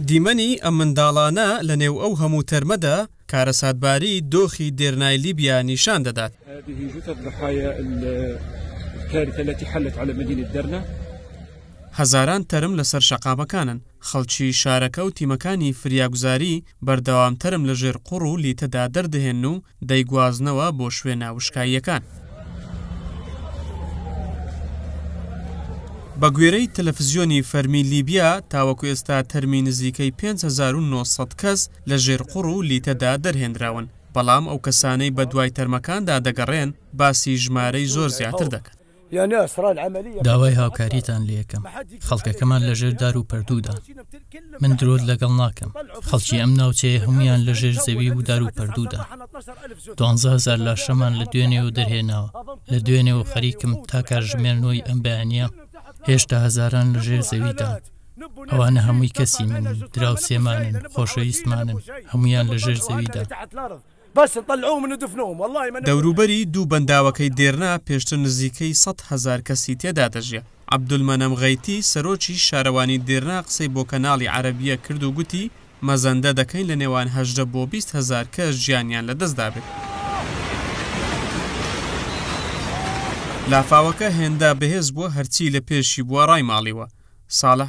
دیمەنی ئەم منداڵانە لەنێو ئەو هەموو تەرمەدا کارەساتباریی دۆخی دێرنای لیبیا نیشان دەدات. هەزاران تەرم لەسەر شەقامەکانن، خەڵکی شارەکە و تیمەکانی فریاگوزاری بەردەوام تەرم لەژێر قوڕ و لیتەدا دەردەهێنن و دەیگوازنەوە بۆ شوێنە وشکاییەکان. بەگوێرەی تەلەفزیۆنی فەرمی لیبیا، تاوەکو ئێستا تەرمی نزیکەی 5900 کەس لە ژێر قوڕ و لیتەدا دەرهێنراون، بەڵام ئەو کەسانەی بەدوای تەرمەکاندا دەگەڕێن باسی ژمارەی زۆر زیاتر دەکەن. داوای هاوکاریتان لێکەم، خەڵکەکەمان لەژێر دار و پەردوودان. من درۆت لەگەڵ ناکەم، خەڵکی ئەم ناوچەیە هەموویان لەژێر زەوی و دار و پەردوودان. 12 هەزار لاشەمان لە دوێنێوە دەرهێناوە، لە دوێنێوە خەریکم تا کاتژمێر نۆی ئەم بەیانییە هێشتا هەزاران لەژێر زەویدان. ئەوانە هەمووی کەسی منن، دراوسێمانن، خۆشەویستمانن، هەموویان لەژێر زەویدان. دەوروبەری دوو بەنداوەکەی دێرنا پێشتر نزیکەی 100 هەزار کەسی تێدا دەژیا. عەبدولمەنەم غەیتی، سەرۆکی شارەوانی دێرنا قسەی بۆ کەناڵی عەرەبییە کرد و گوتی، مەزەندە دەکەین لە نێوان 18 بۆ 20 هەزار کەس گیانیان لەدەستدابێت. لافاوەکە هێندە بەهێز بووە هەرچی لە پێشی بووە ڕایماڵیوە. ساڵح